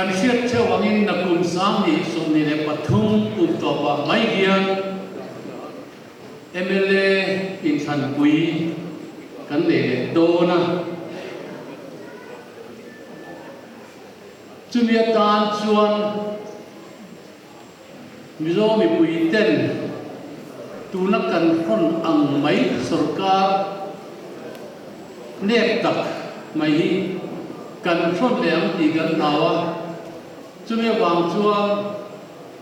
Kan hriat theuh angin nakum 2023 kum tawpah mai hian mla inthlanpui kan nei leh dawn a. Chumi atan chuan Mizo mipui ten tuna kan hawn ang mai sorkar nep tak mai hi kan hrawn leh ang tih kan hlau a, chumi avang chuan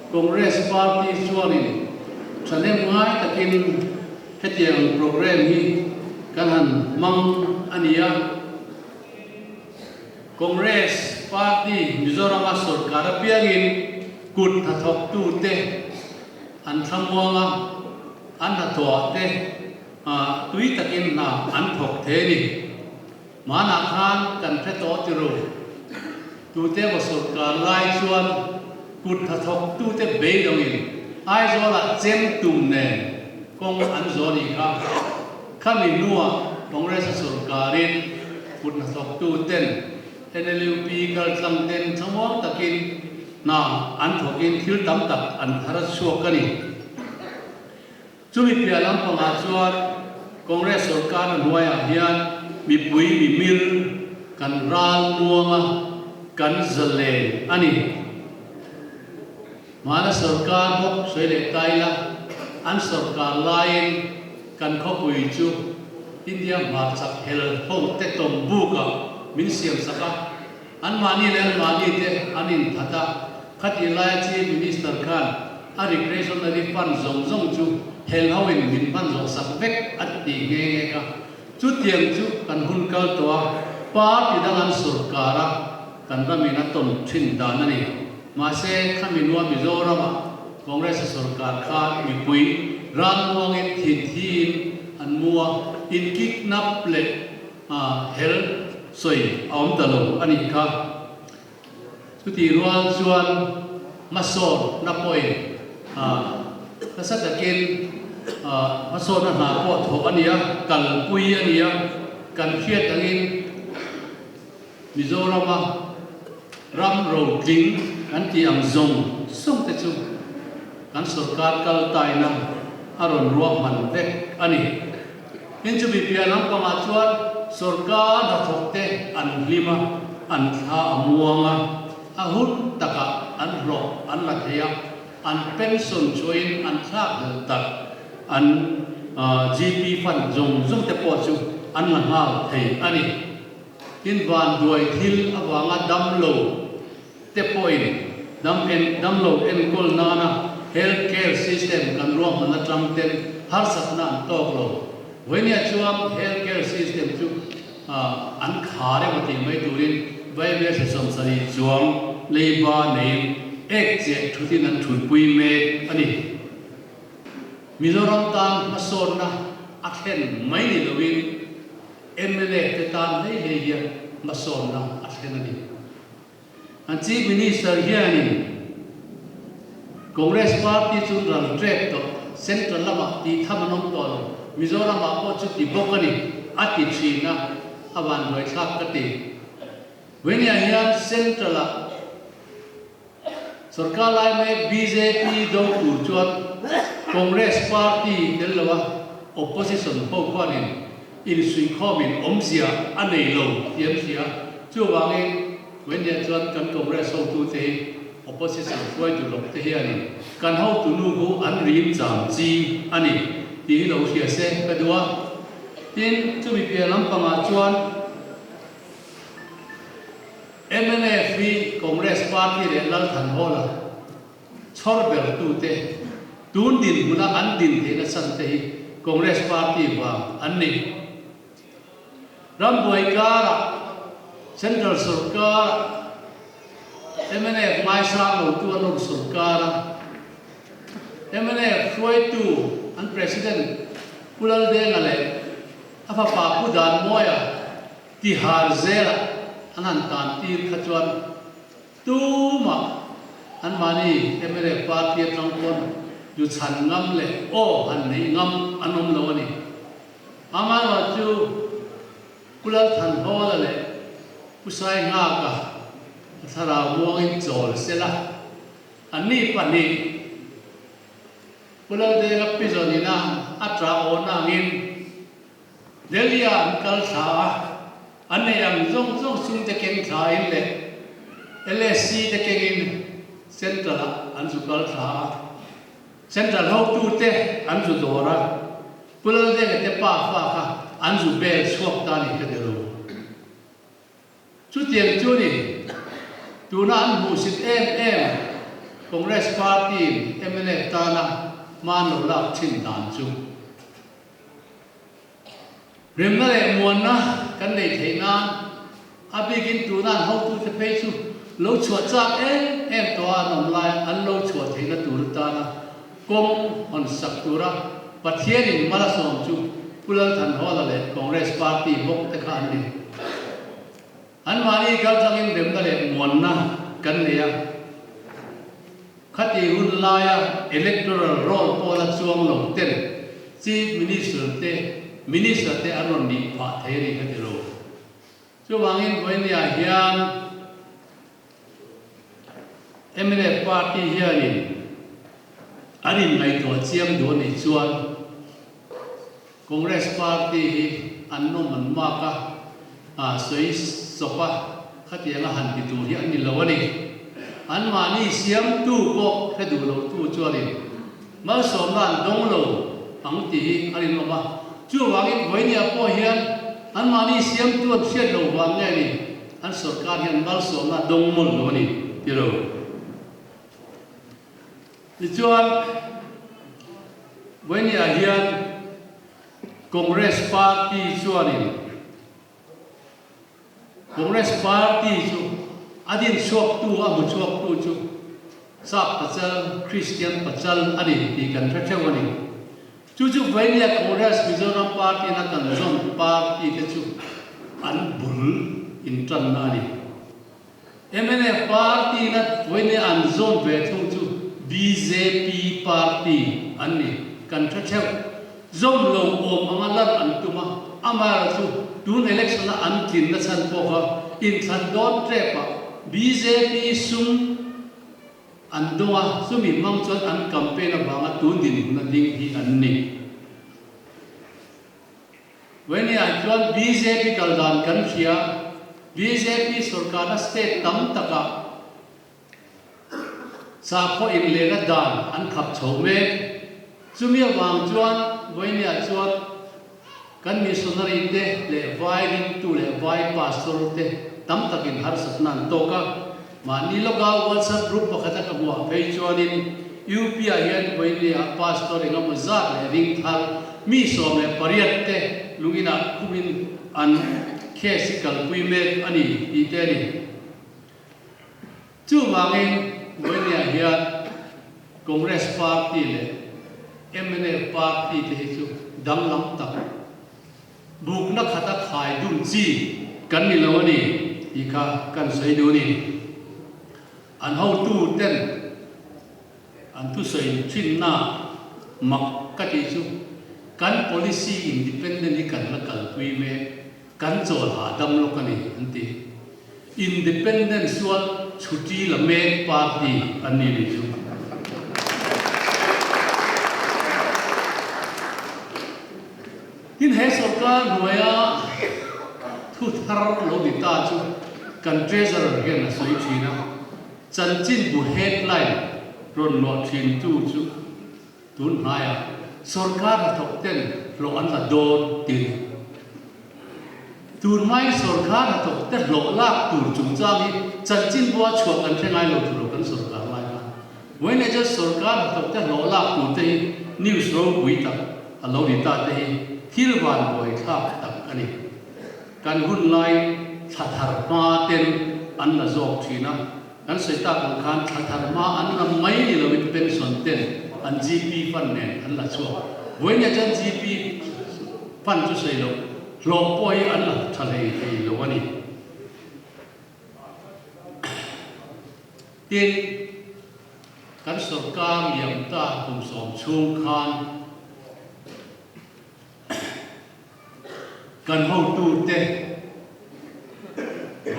Congress party chuanin thahnem ngai takin hetiang programme hi kan han hmang a ni a. Congress party Mizorama sorkar apiangin kut hnathawktute an thlamuang a, an hnathawhah te tui takin hna an thawk thei a ni. Hmanah khan kan hre tawh ti ru. Tute emaw sorkar lai chuan kut hnathawktute beidawngin Aizawlah chem tum nen kawng an zawh a nih kha. Khami hnuah Congress-a sorkarin kut hnathawktu ten NLUP kaltlang ten thlamuang takin hna an thawkin thil tam tak an thar a chhuak a ni. Chumi piah lampangah chuan Congress sorkarna hnuaiah hian mipui mimir kan ral muang a, kan zalen a ni. Hmana sorkar bawk sawi leh ta ila, an sorkar laiin kan khawpui chu India hmarchak hel ho te tawm bukah min siam sak a, anmahni leh anmahni te an inthat a, khatih laia Chief Minister khan a recreationary fund zawng zawng chu hel ho in min hman zawh sak vek a ti nghe nghe kha. Chutiang chu kan hun kal tawh a, party dang an sorkar a, kan ramin a tawn thin dan a ni. Mahse, khami nua Mizorama Congress-a sorkar kha mipui ralmuangin thin thiin an mu a, inkiknap leh hel sawi a awm ta lo a nih kha. Chutih rual chuan hmasawnna pawhin nasa takin hmasawnna hna pawh thawh a ni a, kalpui a ni a, kan hriat angin, Mizorama ram rotling kan tih ang zawng zawng te chu kan sorkar kal taina a rawn ruahman vek a ni. Tin chumi piah lampangah chuan sorkar hnathawk te an hlim a, an thla a muang a, a hun takah an hlawh an la thei a, an pension chuain an thlak hlel tak an GP fund zawng zawng te pawh chu an la nghal thei a ni. Tin vanduai thil avanga damlo te pawhin dam en damlo enkawl nana health care system kan ruahman atang ten harsatna an tawk lo. Vawinia chuan health care system chu an khar emaw tih mai turin Vaimel hre 70 chuang leiba neiin ek cheh thutin an thutpui mek a ni. Mizoram tan hmasawnna a thlen mai ni loin Mla te tan hlei hlei hian hmasawnna a thlen a ni. An Chief Minister hianin Congress Party chu ral trek tawh, Central lamah tih tham an awm tawh lo, Mizoramah pawh chu ti bawk a ni, a ti thin a, a vanduaithlak ka ti. Veniah hian Central-ah Sorkar lai mek bjp do tur chuan Congress party tel lo a opposition ho khuanin insuihkhawmin awmzia a nei lo tih an hria. Chuvangin Wendia chuan kan Congress hotute hi opposition hruaitu lawk te hianin kan hotu nu khu an rim cham chi a ni tih hi lo hria se ka duh a. Tin, chumi piah lampangah chuan. Mnf hi Congress party leh Lalthanhawla chhawr ber tute tun dinhmuna an din theihna chhan te hi Congress party vang an ni. Rambuai karah Central sorkar mnf ngaisang lotu an rawn sorkar a, mnf hruaitu an President Pu Laldenga leh a fapa Pu Danmawia Tihar zelah an han tan tir kha chuan tumah anmahni mla party atang pawn zu chhan ngam leh aw han neih ngam an awm lo a ni. Amaherawh chu Pu Lalthanhawla leh Pu Sainghaka A thlarau muangin chawl sela, anni pahnih Pu Laldenga prison ina a ṭah awhna angin Delhi-ah an kal thla a, an neih ang zawng zawng chhungte keng thlain leh LSC te kengin Central-ah an zu kal thla a, Central hotute an zu dawr a, Pu Laldenga te pa fa kha an zu bel chhuak ta ni ka ti lo. Chutiang chu ni, tuna an hmuhsit em em Congress Party-in mnf tana hma an lo lak thin dan chu. Remna leh muanna kan nei theih nan a bikin tuna an hotute phei chu lo chhuah chak em em tawha an awm lai an lo chhuah theihna tur atana kawng hawn sak tura Pathianin mal a sawm chu Pu Lalthanhawla leh Congress Party bawk te kha an ni. Anmahni kaltlangin remna leh muanna kan nei a, khati hun laia electoral roll pawh la chuang lo ten Chief Minister te, Minister te an rawn nih phah thei a ni kha ti lo. Chuvangin vawinia hian mnf party hianin an inngaihtuah chiang duh a nih chuan Congress party hi an nawm an mak a, a sawi chawp a, khatianga han ti tur hi an ni lo a ni. Anmahni siamtu pawh hre duh lotu chuanin malsawmna an dawng lo ang tih hi a rinawm a. Chuvangin vawinia pawh hian anmahni siamtu an hriat lo vang nge ni an sorkar hian malsawmna a dawng mawlh lo a ni ti lo. Tichuan, vawinia hian Congress party chuanin Congress party chu a dinchhuaktu, a hmuchhuaktu chu Sap pachal, Kristian pachal a ni tih kan hre theuh a ni. Chu chu vawinia Congress Mizoram party in a kan zawn party te chu an bul intanna a ni. Mnf party na vawinia an zawn ve thung chu bjp party an ni. Kan hre theuh. Zawm lo awm anga lan an tum a, amaherawh chu tun election a an tlinna chhan pawh kha inthlan dawn tep ah bjp sum an dawng a, chumi hmang chuan an campaign avanga tun dinhmun a ding hi an ni. Vawinia chuan bjp kal dan kan hria, bjp sorkarna state tam takah Sakhaw inlehna dan an khap chho mek. Chumi avang chuan vawinia chuan kan missionary te leh vai ringtu leh vai pastor te tam takin harsatna an tawk a. Mahni lawka WhatsApp group pakhata ka hmuah phei chuanin UP ah hian vawinia pastor engemaw zat leh ring thar mi 18 te lunginah khumin an case hi kalpui mek a ni tih te a ni. Chuvangin vawinia hian Congress party leh mnf party te hi chu danglam tak, bukna khata khai dun chi kan ni lo a ni tih kha kan sawi duh a ni. An hotu ten an thusawi thinna mak ka tih chu kan policy independent hi kan la kalpui mek. Kan chawl hahdam lawk a ni, an ti. Independent sual chhuti la mek party an ni nih chu. Tin, he sorkar hnuaia thu thar lo ni ta chu kan Treasurer hian a sawi thin a, chanchinbu headline rawn luah thintu chu Tun hnaiah sorkar hnathawk ten hlawh an la dawn tin tun hmain sorkar hnathawk te hlawh lak tur chungchang hi chanchinbua chhuah kan hre ngai lo tur kan sorkar lai kha. Vawiinah chuan sorkar hnathawk te hlawh lak tur te hi news ropui tak a lo ni ta te hi thil van buai thlak tak a ni. Kan hun laiin thla thar hma ten an la zawk thin a. Kan sawi tak ang khan thla thar hma an la mai ni loin pension ten an GP fund nen an la chhuak. Vawiinah chuan GP fund chu sawi loh hlawh pawh hi an la tha hlei thei lo a ni. Tin, kan sorkar liam ta kum sawm chhung khan Kan hotute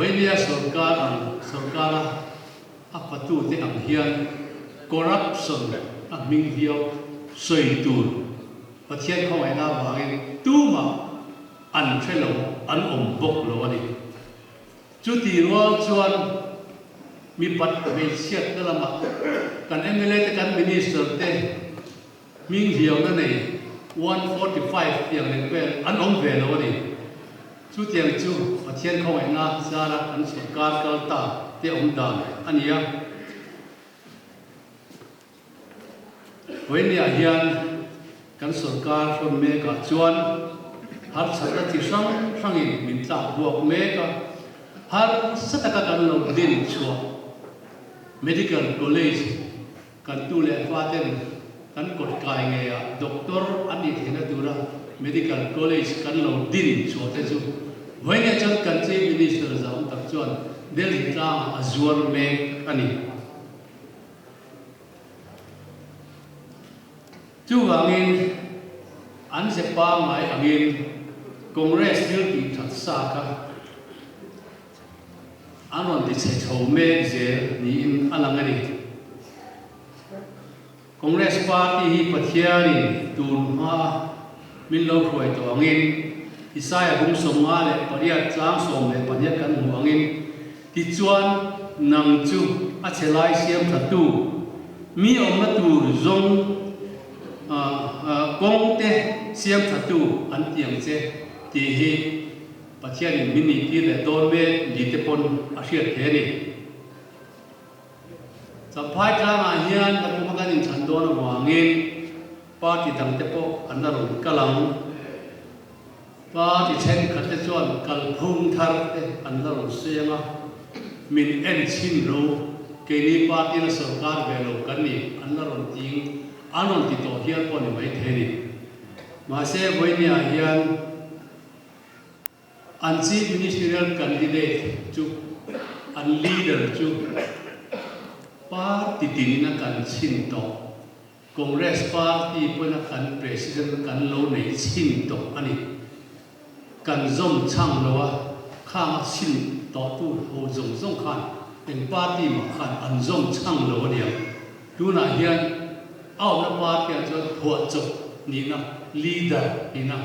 Vawinia sorkar ang sorkara a patute ang hian corruption a hming viau sawi tur Pathian khawngaihna avangin tumah an hre lo, an awm bawk lo a ni. Chuti rual chuan mipat hmeichhiatna lamah kan mla te kan minister te hming hliauna nei 145 tiang leh vel an awm ve lo a ni. Chutiang chu Pathian khawngaihna zara kan sorkar kal ta te awm dan a ni a. Vawinia hian kan sorkar hrawn mekah chuan harsatna chi hrang hrangin min tlak buak mek a, harsa taka kan lo din chhuah Medical College kan tu leh faten kan kawt kai ngeiah doctor an nih theihna tura Medical College kan lo din chhuah te chu vawinia chuan kan Chief Minister zahawm tak chuan Delhi tlangah a zuar mek a ni. Chuvangin, an ze pangngai angin Congress thil tih that sa kha an rawn ti chhe chho mek zel niin a lang a ni. Congress party hi Pathianin tun hmaa min lo hruai tawh angin Isaia bung 58 chang 12 kan hmuh angin Tichuan, nang chu a chhe lai siam thatu, mi awmna tur zawng kawng te siam thatu an ti ang che tih hi Pathianin min nih tir leh dawn mek ni te pawn a hriat thei a ni. Champhai tlangah hian nakum a kan inchhan dawn avangin party dangte pawh an la rawn kal ang. Party thenkhatte chuan kalphung thar te an la rawn seng a, min en chhin ro, keini party la sorkar ve lo kan ni an la rawn ting, an rawn ti tawh hial pawh ni maithei a ni. Mahse, vawinia hian an Chief Ministerial candidate chu an leader chu party tinin a kan chhin tawh. Congress party pawina kan president kan lo nei chhin tawh a ni. Kan zawm chhang lo a, khang a chhin tawhtu ho zawng zawng khan eng party mah khan an zawm chhang lo a niang. Tunah hian a awmna party ah chuan phuahchawp nihna, leader nihna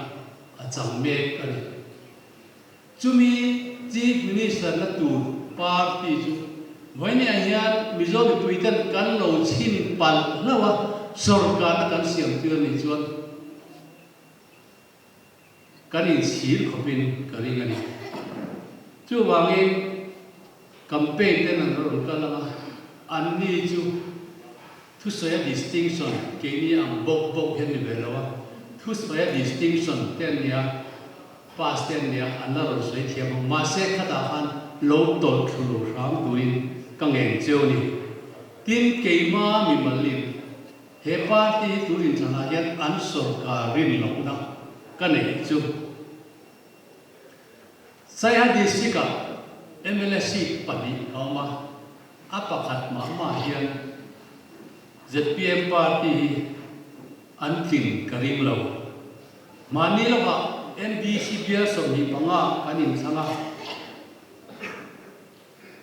a chang mek a ni. Chumi Chief Minister na tur party chu vawinia hian Mizo mipui ten kan lo chhin palh hlauh a, sorkarna kan siam tir a nih chuan kan inchhir khawpin ka ring a ni. Chuvangin campaign ten an rawn kal ang a, anni chu thusawi a distinction keini ang bawk bawk hian ni ve lo a, thusawi a distinction te an ni a. Pass te an nia, an la rawn sawi thiam ang. Mahse khatah khan lo tawlh thlu lo hram turin ka ngen cheu a ni. Tin, keima mimalin he party hi tun inthlanah hian an sorkar rin lohna ka neih chu Saiha District-ah mla seat pahnih a awm a, a pakhat mah mah hian zpm party hi an tlin ka ring lo. Mahni lawkah MDC bial 25 kan inthlang a,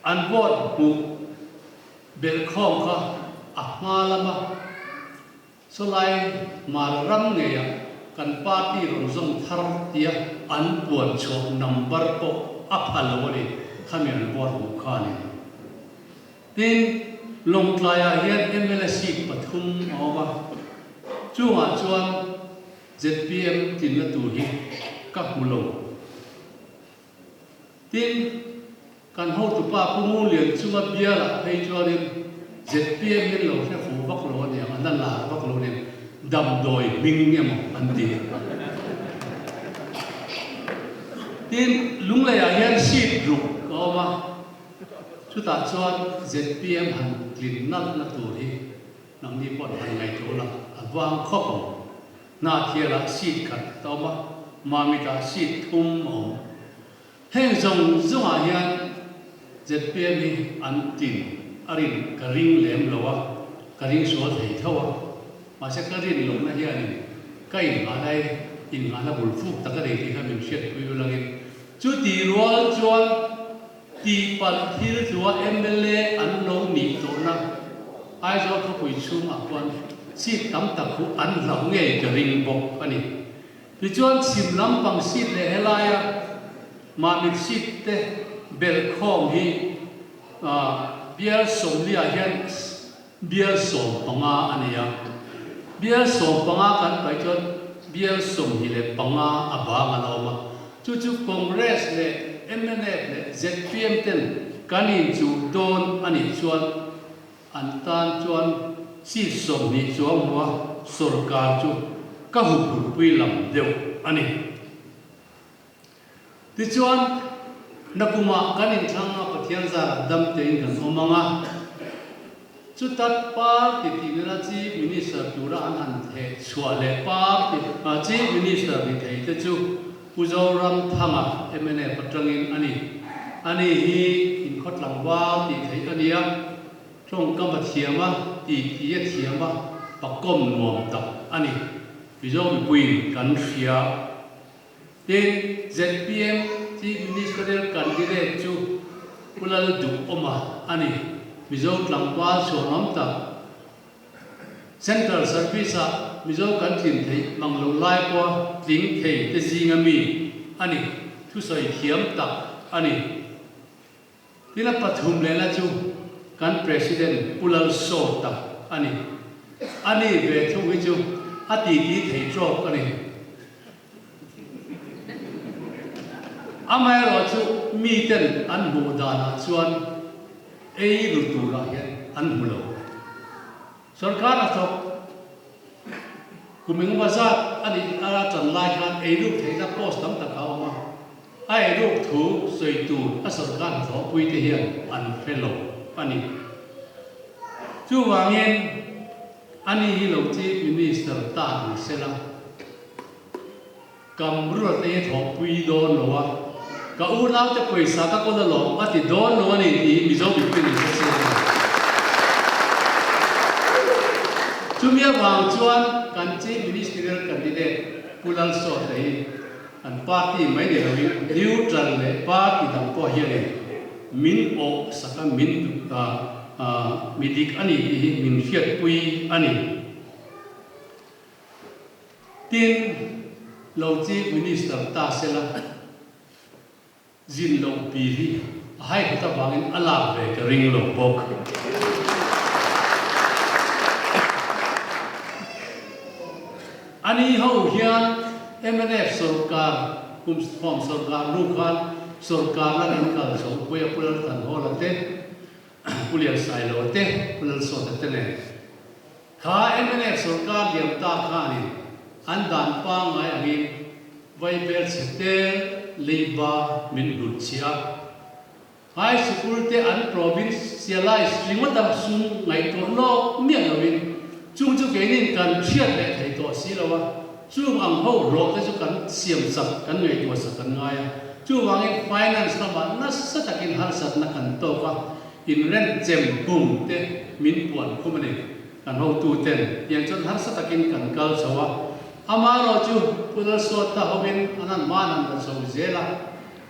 an vote hmuh belhkhawm kha a hma lama sawlai Mara ram ngeiah kan party rawn zawng thar tia an puan chhuah number pawh a pha lo a ni, khami an vote hmuh khanin. Tin, Lawngtlaiah hian mla seat pathum a awm a, chungah chuan zpm tlinna tur hi ka hmu lo. Tin, kan hotupa Pu Ngunlian chunga bialah phei chuanin zpm hian lo hre fuh vak lo aniang, an la lar vak lo aniang, damdawi hming emaw an ti. Tin, Lungleiah hian seat ruk a awm a, chutah chuan zpm han tlin nalhna tur hi nangni pawh han ngaihtuah la, a vang khawp ang. Hnahthialah seat khat a awm a, Mamitah seat thum a awm. Heng zawng zawngah hian zpm hi an tin a rin ka ring lem lo a, ka ring sual thei tho a. Mahse ka rin lohna hianin ka inngahna hi inngahna bul fuk tak a nei tih kha min hriatpui ulangin chutih rual chuan. Tihpalh thil tlua mla an lo nih tawhna Aizawl khawpui chhungah khuan seat tam tak khu an hlauh ngei ka ring bawk a ni. Tichuan chhim lampang seat leh helaia Mamit seat te belh khawm hi bial sawmliah hian Bial 15 a nei a, bial 15 kan paih chuan bial 25 a bang a la awm a, chu chu Congress leh mnf leh zpm ten kan inchuh dawn a nih chuan an tan chuan seat 20 chuang hmua sorkar chu ka huphurhpui lam deuh a ni. Tichuan, nakumah kan inthlang a, Pathian zarah dam tein kan awm ang a. Chutat party tih nena Chief Minister tura an han theh chhuah leh party Chief Minister ni thei te chu Pu Zoramthanga mnf atangin a ni. Ani hi inkhawt tlangval tih theih a ni a, tawngkam a thiam a, titi a thiam a, pakawm nuam tak a ni. Mizo mipuiin kan hria. Tin, zpm Chief Ministerial Candidate chu Pu Lalduhawma a ni. Mizo tlangval chhuanawm tak, Central Service-ah Mizo kan tlin theih mang lo lai pawha tling thei te zinga mi a ni, thusawi thiam tak a ni. Tin a pathum lehna chu kan President Pu Lalsawta a ni. A ni ve thung hi chu a titi thei trawk a ni. Amaherawh chu miten an hmuh danah chuan ei ru turah hian an hmu lo. Sorkar a thawk kum engemaw zat a nih a tan lai khan eiruk theihna post tam tak a awm a, a eiruk thu sawi tur a sorkar hnathawhpui te hian an hre lo a ni. Chuvangin ani hi lo Chief Minister ta ni sela. Kam ruat ei a thawhpui dawn lo a, ka unaute pawisa ka kawl alawm a ti dawn lo a ni tiin Mizo mipui an hre chiang a. Chumi avang chuan kan Chief Ministerial Candidate Pu Lalsawta hi kan party mai ni loin neutral leh party dang pawh hianin min awh sak a, min mi dik a ni tih hi min hriatpui a ni. Tin, lo Chief Minister ta sela, zin loh pi hi a haihawt avangin a lak ve ka ring lo bawk. Ani ho hian mnf sorkar, kum thawm sorkar hnu khan sorkar lan an kal zo Puia Pu Lalthanhawla te, Pu Liansailo te, Pu Lalsawta te nen. Kha mnf sorkar liam ta khanin an dan pangngai angin vaibel chhe tel leiba min hlut chhia a. High Sikul te an provincialize ringawt a sum ngaihtuah lawk miah loin chung chu keinin kan hriat leh thei tawh si lo a, chung ang ho hlawh te chu kan siam sak kan ngaihtuah sak kan ngai a. Chuvangin finance lamah nasa takin harsatna kan tawk a. Inrent chem kum te min puan khum a ni. Kan hotu ten tiang chuan harsa takin kan kal chho a, amaherawh chu Pu Lalsawta hovin an han hman han la chho zel a,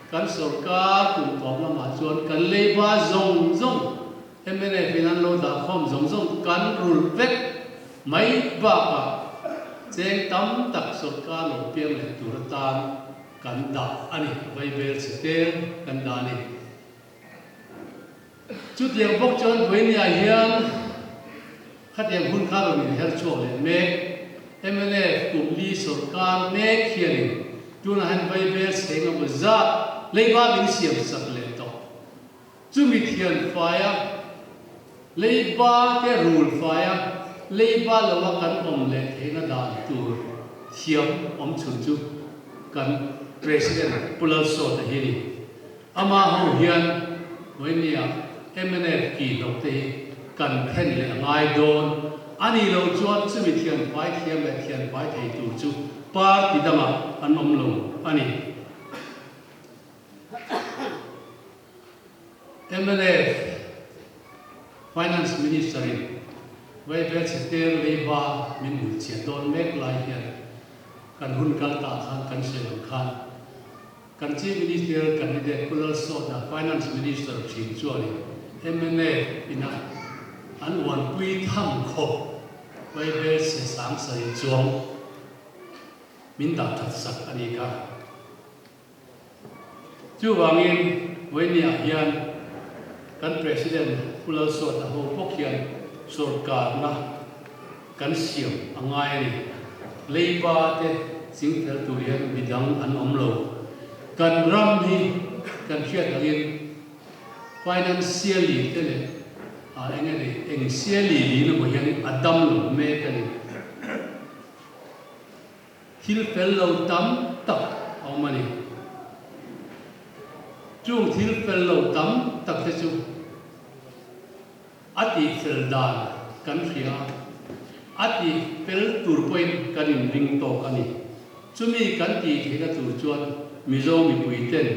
kan sorkar kum tawp lamah chuan kan leiba zawng zawng mnf in an lo dah khawm zawng zawng kan rulh vek mai bakah cheng tam tak sorkar lo piang leh tur atan kan dah a ni, vaibel chhe tel kan dah a ni. Chutiang bawk chuan Buenia hian khatiang hun kha rawn inher chhuak leh mek. Mnf kum li sawrkar mek hianin tunah hian vaibel chheng emaw zat leiba min siam sak leh tawh. Chumi thian faia leiba te rul faia leiba loa kan awm leh theihna dan tur thiam awm chhun chu kan President Pu Lalsawta hi a ni. Amah ho hian Vawinia mnf ki hnawk te hi kan then leh a ngai dawn a nih loh chuan chumi thianfai thiam leh thianfai thei tur chu party dangah an awm lo a ni. Mnf Finance Minister in Vaibel chhe leiba min hmuh chhiat dawn mek lai hian kan hun kal tah khan kan sawi ang khan. Kan Chief Ministerial candidate Pu Lalsawta, Finance Minister thin chuanin mnf ina an uanpui tham khawp vaibelchhe 7000 chuang min dah that sak a ni kha. Chuvangin vawinia hian kan President Pu Lalsawta ho bawk hian sorkarna kan siam a ngai a ni. Leiba te ching fel tur hian midang an awm lo. Kan ram hi kan hriat angin financially te leh ah eng nge ni eng siali niin emaw hianin a dam lo mek a ni. Thil fel lo tam tak a awm a ni. Chung thil fel lo tam tak te chu A tihfel dan kan hria a, a tihfel tur pawhin kan inring tawk a ni. Chumi kan tih theihna tur chuan Mizo mipui ten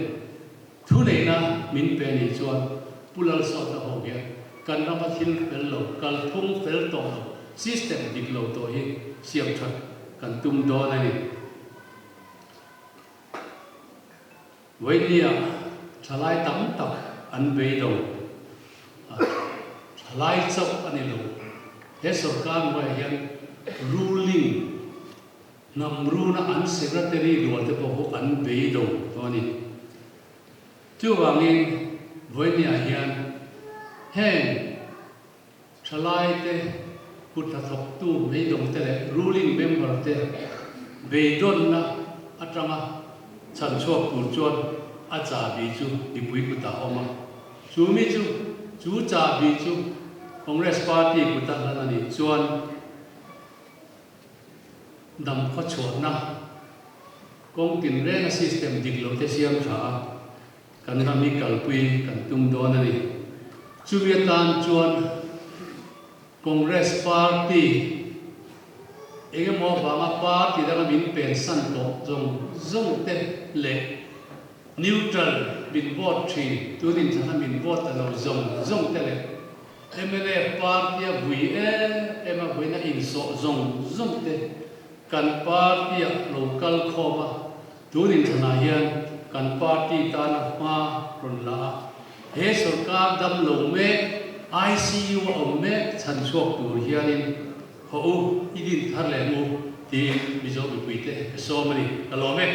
thuneihna min pe nih chuan Pu Lalsawta ho hian kan rama thil fel lo, kalphung fel tawh lo, system dik lo tawh hi siam that kan tum dawn a ni. Vawinia thalai tam tak an beidawng a, thalai chauh a ni lo. He sorkar hnuaiah hian ruling hnam runa an secretary rual te pawh khu an beidawng tawh a ni. Chuvangin vawinia hian heng Thalaite, kut hnathawktu beidawngte leh ruling member te beidawnna atanga chhanchhuak tur chuan a chahbi chu mipui kutah a awm a. Chu mi chu, chu chahbi chu Congress party kuta hlan a nih chuan dam khawchhuahna kawng tinrenga system dik lo te siam tha a, Kan ram hi kalpui kan tum dawn a ni. Chumi atan chuan Congress party eng emaw avanga party danga min pensan tawh zawng zawng te leh neutral min vote thin, tun inthlan a min vote ta lo zawng zawng te leh mnf party a vui em em a vuina insawh zawng zawng te kan party ah lo kal khawm a. Tun inthlanah hian kan party tana hma rawn la a, he sorkar dam lo mek, ICU a awm mek chhan chhuak tur hianin haw u, i din thar leh mu tiin Mizo mipuite ka sawm a ni. Ka lawm e.